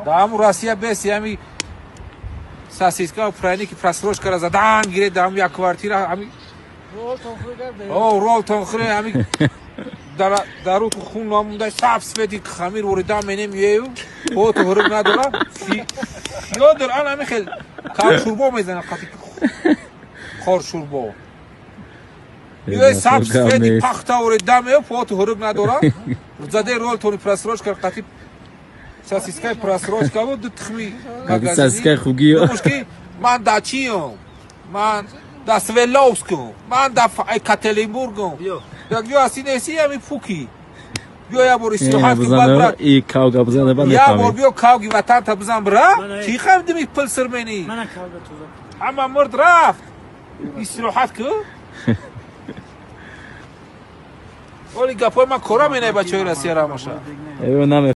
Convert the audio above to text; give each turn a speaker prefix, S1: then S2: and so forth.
S1: Да ҳаму Россия беси ҳами сосиска, пряники просрочкара задан гире, да ҳаму як квартира ҳами ролтон хӯре, ҳами даруту хун намонда, саб свети хамир ворида менем ею поту ҳуруб надора. Фёдор ан ҳами хел кавшурбо мезана, қати қоршурбо ё саб свети пахта ворида мею, поту ҳуруб надора, заде ролтони просрочка қати сосискаи просрочка буд, ду тухми
S2: сосискаи хугиё.
S1: Ки ман да чиём, ман да Свердловском, ман да Екатеринбургом. Як ҷо ҳасти неси, ҳами пуки. Биё як бор истироҳат ки баъд бра.
S2: И кавга бизан, ба.
S1: Як бор биё, кавги ватанта бизан, бра. Чӣ хам дими пил сирмени? Ҳама мурд рафт. Истироҳат ку. Оли гапҳои ман кора менай, бачаҳои Россия рамоша.
S2: Наме.